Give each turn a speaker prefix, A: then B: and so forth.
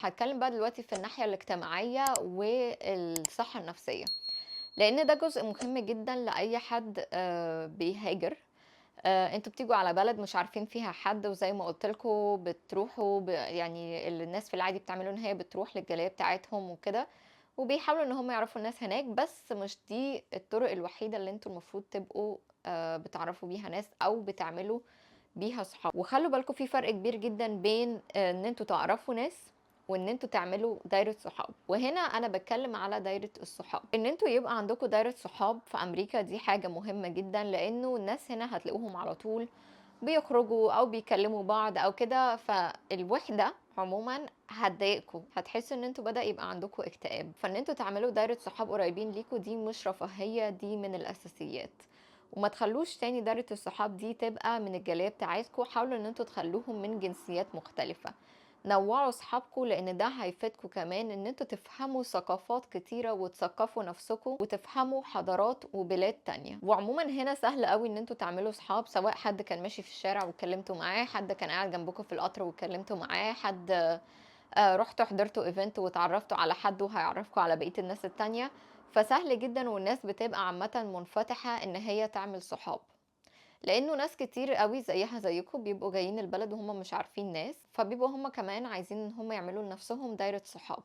A: هاتكلم بقى دلوقتي في الناحية الاجتماعية والصحة النفسية، لإن ده جزء مهم جدًا لأي حد بيهاجر. أنتم بتيجوا على بلد مش عارفين فيها حد، وزي ما قُلت لكم بتروحوا يعني اللي الناس في العادي بتعمله إن هي بتروح للجالية بتاعتهم وكده، وبيحاولوا إن هم يعرفوا الناس هناك، بس مش دي الطرق الوحيدة اللي أنتم المفروض تبقوا بتعرفوا بيها ناس أو بتعملوا بيها صحاب. وخلّوا بالكم في فرق كبير جدًا بين إن أنتم تعرفوا ناس وإن أنتم تعملوا دايرة صحاب، وهنا أنا باتكلم على دايرة الصحاب. إن أنتم يبقى عندكم دايرة صحاب في أمريكا دي حاجة مهمة جدًا، لإنه الناس هنا هتلاقوهم على طول بيخرجوا أو بيكلموا بعض أو كده، فالوحدة عمومًا هتضايقكم، هتحسوا إن أنتم بدأ يبقى عندكم اكتئاب، فإن أنتم تعملوا دايرة صحاب قريبين ليكم دي مش رفاهية، دي من الأساسيات. وما تخلّوش تاني دايرة الصحاب دي تبقى من الجالية بتاعتكم، حاولوا إن أنتم تخلّوهم من جنسيات مختلفة. نوعوا صحابكم لإن ده هيفيدكم كمان إن أنتم تفهموا ثقافات كتيرة وتثقفوا نفسكم وتفهموا حضارات وبلاد تانية. وعمومًا هنا سهل أوي إن أنتم تعملوا صحاب، سواء حد كان ماشي في الشارع واتكلمتوا معاه، حد كان قاعد جنبكم في القطر واتكلمتوا معاه، حد رُحتوا حضرتوا event واتعرفتوا على حد وهيعرفكم على بقية الناس التانية، فسهل جدًا والناس بتبقى عامةً منفتحة إن هي تعمل صحاب. لإنه ناس كتير أوي زيها زيكم بيبقوا جايين البلد وهُم مش عارفين ناس، فبيبقوا هُم كمان عايزين إن هُم يعملوا لنفسهم دايرة صحاب.